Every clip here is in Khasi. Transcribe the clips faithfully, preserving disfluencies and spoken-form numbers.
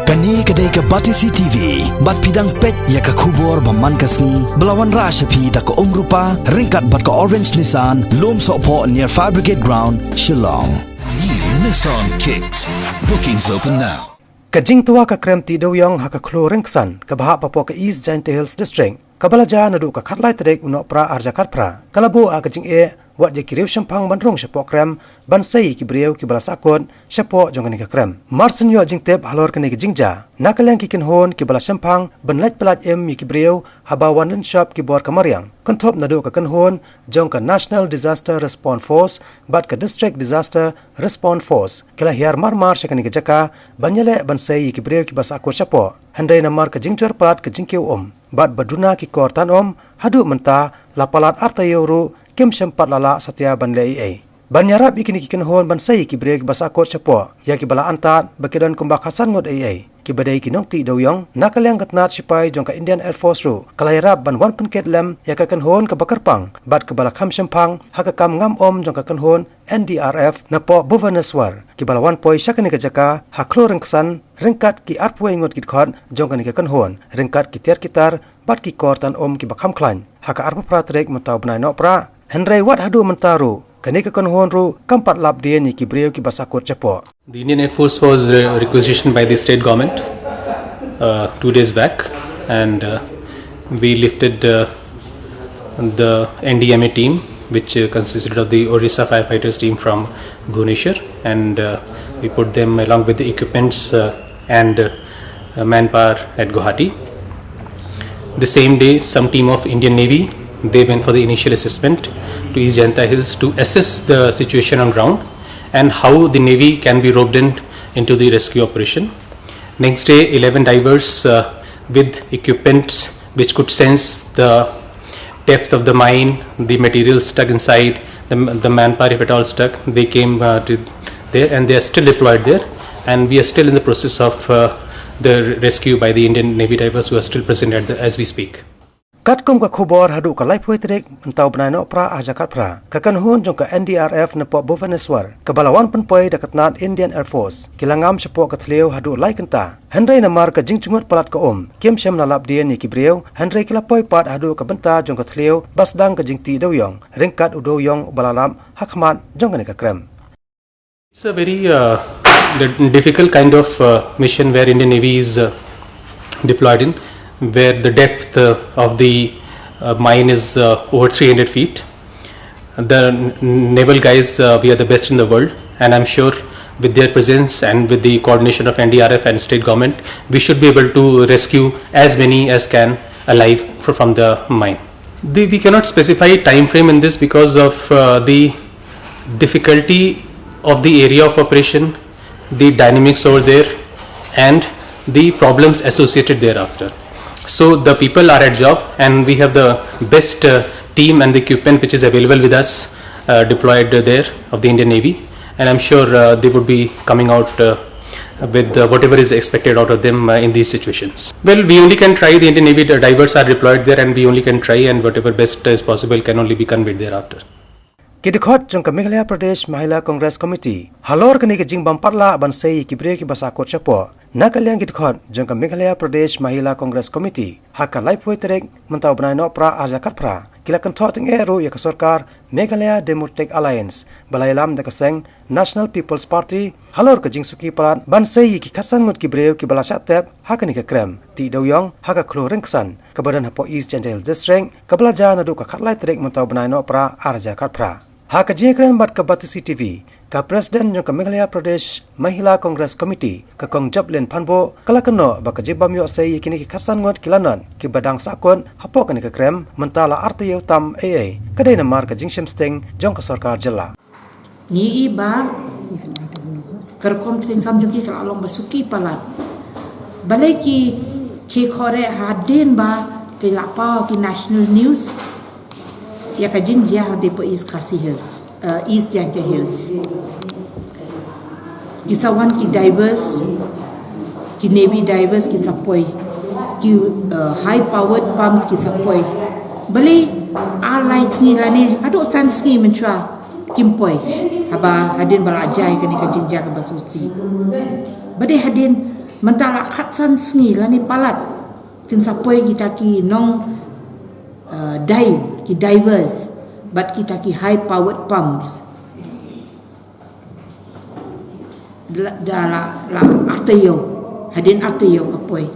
Kane ka dei ka Batesi T V, bad phi dang peit ïa ka khubor ba man ka sngi, ba la wanrah sha phi da ka Umrupa, ryngkat bad ka Orange Nissan, Lumsohphoh near Fire Brigade Ground, Shillong. New Nissan Kicks. Bookings open now. Ka jingtwa ka krem tih dewïong ha ka khlur ryngksan, kaba hap hapoh ka East Jaintia Hills District, kaba la jia naduh ka khatlai tarik u Nohprah arhajar khatphra, ka la buh ha ka jingeh, wat ïa ki riew shemphang ban rung shapoh krem, ban sei ïa ki briew kiba la sahkut shapoh jong kane ka krem. Marsien ïoh jingtip halor kane ka jingjia, na ka liang ki kynhun kiba la shemphang ban leit pyllait im ïa ki briew haba wan lynshop ki bor ka mariang, kynthup naduh ka kynhun jong ka National Disaster Response Force bad ka District Disaster Response Force, ki la hiar marmar sha kane ka jaka ban ïaleh ban sei ïa ki briew kiba sahkut shapoh. Hynrei namar ka jingjur palat ka jingkiew um bad ba duna ki kor tan um, haduh mynta la palat artaïew ruh kim shym pat la lah satia ban leh ei ei. Ban ïarap ïa kine ki kynhun ban sei ïa ki briew kiba sahkut shapoh, ïa kiba la antad ba ki don kumba khatsan ngut ei ei, kiba dei ki nongtih dewïong, na ka liang ka tnat shipai jong ka Indian Air Force ruh ka la ïarap ban wan pynkit lem ïa ka kynhun kaba kyrpang bad kaba la kham shemphang ha ka kam ngam um jong ka kynhun N D R F napoh Bhubaneswar, kiba la wan poi sha kane ka jaka ha khlur ryngksan, ryngkat ki arphew wei ngut ki dkhot jong kane ka kynhun, ryngkat ki tiar ki tar bad ki kor tan um kiba kham khlaiñ ha ka arphew phra tarik mynta u bnai Nohprah. Hynrei wat haduh mynta ruh, kane ka kynhun ruh kam pat lap dien ïa ki briew kiba sahkut shapoh. The Indian Air Force was uh, requisitioned by the state government uh, two days back, and uh, we lifted uh, the N D M A team, which uh, consisted of the Orissa firefighters team from Bhubaneswar, and uh, we put them along with the equipments uh, and uh, uh, manpower at Guwahati. The same day, some team of Indian Navy, they went for the initial assessment to East Jaintia Hills to assess the situation on ground and how the Navy can be roped in into the rescue operation. Next day, eleven divers uh, with equipment which could sense the depth of the mine, the material stuck inside, the, the manpower, if at all stuck, they came uh, to there and they are still deployed there. And we are still in the process of uh, the rescue by the Indian Navy divers who are still present at the, as we speak. Katkum ka khubor, haduh ka laiphew tarik mynta u bnai Nohprah arhajar khatphra, ka kynhun jong ka N D R F napoh Bhubaneswar, kaba la wan pynpoi da ka tnat Indian Air Force, ki la ngam shapoh ka thliew haduh lai kynta. Hynrei namar ka jingjyngut palat ka um, kim shym la lap dien ïa ki briew, hynrei ki la poi pat haduh ka bynta jong ka thliew ba sdang ka jingtih dewïong, ryngkat u dewïong uba la lap ha khmat jong kane ka krem. It's a very uh, the difficult kind of uh, mission where Indian Navy is uh, deployed in, where the depth uh, of the uh, mine is uh, over three hundred feet. The n- naval guys, uh, we are the best in the world, and I'm sure with their presence and with the coordination of N D R F and state government, we should be able to rescue as many as can alive fr- from the mine. The, we cannot specify a time frame in this because of uh, the difficulty of the area of operation, the dynamics over there, and the problems associated thereafter. So the people are at job, and we have the best uh, team and the equipment which is available with us uh, deployed there of the Indian Navy, and I'm sure uh, they would be coming out uh, with uh, whatever is expected out of them uh, in these situations. Well, we only can try. The Indian Navy divers are deployed there, and we only can try, and whatever best is possible can only be conveyed thereafter. Ki dkhot jong ka Meghalaya Pradesh Mahila Congress Committee, halor kane ka jingbym pat lah ban sei ïa ki briew kiba sahkut shapoh, na ka liang ki dkhot jong ka Meghalaya Pradesh Mahila Congress Committee, ha ka laiphew tarik mynta u bnai Nohprah arhajar khatphra, ki la kynthoh tyngeh ruh ïa ka sorkar Meghalaya Democratic Alliance, ba la ïalam da ka seng National People's Party, halor ka jingsuki palat ban sei ïa ki khatsan ngut ki briew kiba la shah tep ha kane ka krem tih dewïong ha ka khlur ryngksan, kaba don hapoh East Jaintia Hills District, kaba la jia naduh ka khatlai tarik mynta u bnai Nohprah arhajar khatphra. Ha ka jingïakren bad ka Batesi T V, ka President jong ka Meghalaya Pradesh Mahila Congress Committee, ka Kong Joplin Phanbuh, ka la kynnoh ba ka jingbym ïoh sei ïa kine ki khatsan ngut ki lanot kiba dang sahkut hapoh kane ka krem mynta la artaïew tam ei ei, ka dei namar ka jingshim sting jong ka sorkar jylla. Ngi i ba ka rukom treikam jong ki ka la long ba suki palat. Balei ki, ki khore hadien ba ki la paw ki national news ïa ka jingjia ha dei pa East Khasi Hills, uh, East Jaintia Hills. Ki sa wan ki divers, ki navy divers ki sa poi, ki uh, high powered pumps ki sa poi. Balei ar lai sngi lane haduh san sngi mynshwa kim poi. Haba hadien ba la jia ïa kane ka jingjia kaba sngewsih. Ba dei hadien Mynta la khatsan sngi lane palat kin sa poi kita ki nong, uh, dive, ki divers, bad kita ki high powered pumps. Da la, da la, la artaïew, hadien artaïew ka poi.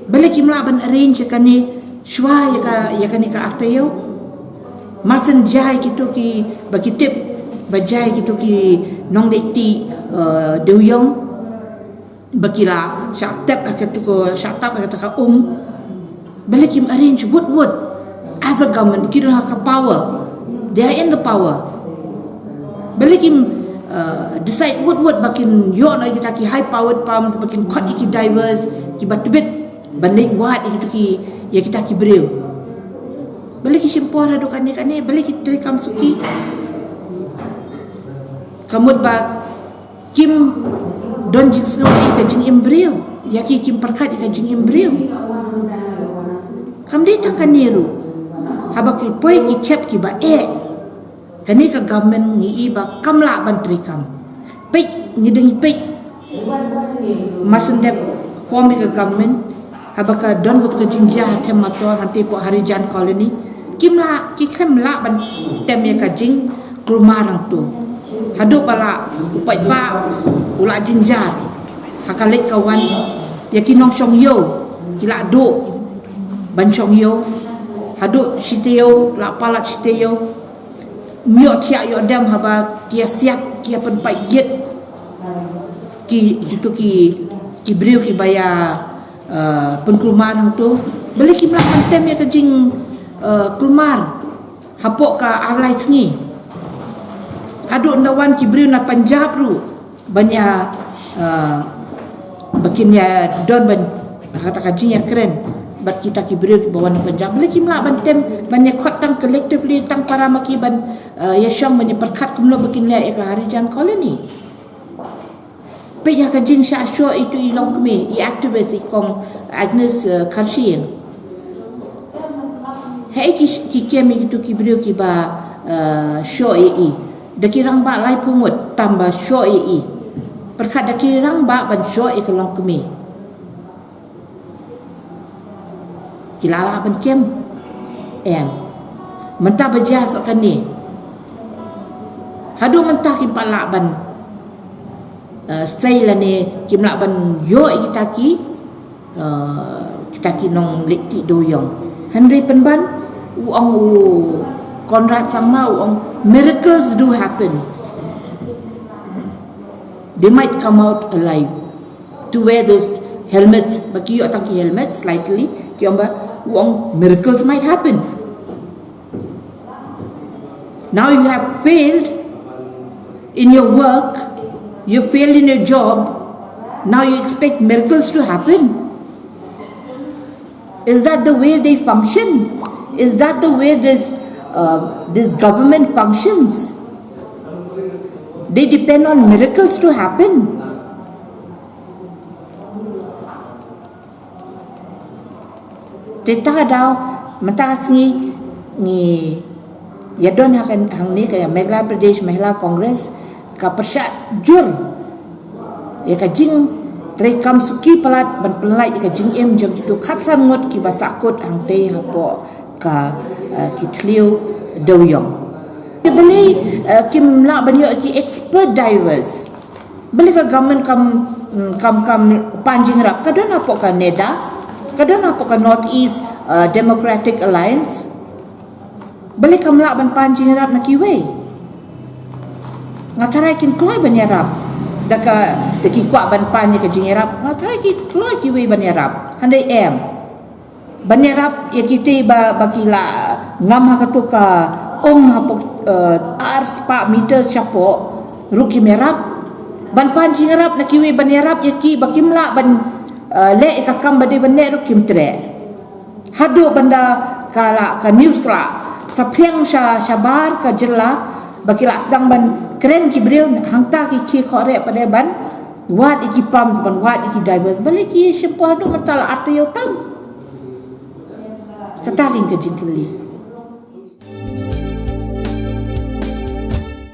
Balei kim lah ban arrange ïa kane shwa ïa ka, ïa kane ka artaïew? Marshen jai kito ki, ba ki tip ba jai kito ki nongleit tih, uh, dewïong, ba ki la shah tep ha kata ka, shah tap ha kata ka um. Balei kim arrange wut wut? As a government, ki don ha ka power. They are in the power. Balei kim, uh, decide wut wut ba kin ïoh noh kita ki high powered pumps, ba kin khot ïa ki divers kiba tbit ban leit wad ïa kita ki, ïa kita ki briew? Balei ki shim por haduh kane kane? Balei ki treikam suki? Ka mut ba kim don jingsngew ïa ka jingim briew, ïa ki kim pyrkhat ïa ka jingim briew. Kam dei tang kane ruh. Haba ki poi ki khep kiba eh, kane ka government ngi i ba kam lah ban treikam. Peit, ngi dang peit. Marshen dep form ïa ka government, haba ka don kato ka jingjia ha Them Metor, hangtei hapoh Harijan Colony, kim lah, ki khlem lah ban tem ïa ka jingkulmar hangto. Haduh ba la u paidbah u la jynjar ha ka leit ka wan, ïa ki nongshong ïew ki la duh ban shong ïew. Haduh shi taïew la palat shi taïew. Ym ïoh thiah ïoh dem haba ki ïa siat, ki ïa pynpait ïit ki, kito ki, ki briew kiba ïa, uh, pynkulmar hangto. Balei kim lah ban tem ïa ka jing, uh, kulmar hapoh ka ar lai sngi? Haduh ynda wan ki briew na Punjab ruh ban ïa, uh, ba kin ïa don ban, ha kata ka jingïakren bad kita ki briew kiba wan na Punjab. Balei kim lah ban tem, ban ïa khot tang collectively, tang para ma ki ban, uh, ïa shong ban ïa pyrkhat kumno ba kin leh ïa ka Harijan Colony? Peit ïa ka jingshah shoh itu i longkmie, i activist, i kong Agnes, uh, Kharshiing. Haei ki, ki kem ïa kito ki briew kiba, uh, shoh ïa i? Da ki rangbah laiphew ngut tam ba shoh ïa i. Pyrkhat, da ki rangbah ban shoh ïa ka longkmie. Ki la lah ban kem? Em. Mynta ba jia soh kane, haduh mynta kim pat lah ban, uh, sei lane kim lah ban ïoh ïa kita ki, uh, kita ki nongleit tih dewïong. Hynrei pynban u ong u Conrad Sangma, u ong, "Miracles do happen. They might come out alive." To wear those helmets, ba ki ïoh tang ki helmets slightly, ki ong ba, u ong, "Miracles might happen." Now you have failed in your work, you failed in your job, now you expect miracles to happen? Is that the way they function? Is that the way this, uh, this government functions? They depend on miracles to happen. Te ta ka daw, mynta ka sngi ngi ïa don ha ka, hangne ka Meghalaya Pradesh Mahila Congress ka pyrshah jur ïa ka jingtreikam suki palat ban pynlait ïa ka jingim jong kito khatsan ngut kiba sahkut hangtei hapoh ka, eh, ki thliew dewïong. Balei, eh, kim lah ban ïoh ki expert divers? Balei ka government kam, mm, kam, kam pan jingïarap? Ka don hapoh ka NEDA, ka don hapoh ka North East, uh, Democratic Alliance. Balei kam lah ban pan jingïarap na kiwei? Nga tharai kin kloi ban ïarap. Da ka, da ki kwah ban pan ïa ka jingïarap, nga tharai ki kloi kiwei ban ïarap. Hynrei em. Ban ïarap ïa kito ba, ba ki la ngam ha kato ka um hapoh, eh, ar spah meters shapoh ruh kim ïarap. Ban pan jingïarap na kiwei ban ïarap ïa ki ba kim lah ban, eh, leh ïa ka kam ba dei ban leh ruh kim treh. Haduh ban da ka la, ka news ka la saphriang sha, shabar ka jylla ba ki la sdang ban kren ki briew, hangta ki khie khohreh pat de ban wad ïa ki pumps, ban wad ïa ki divers. Balei ki shim por haduh mynta la artylli ïa u tam? Kata ring ka jingkylli.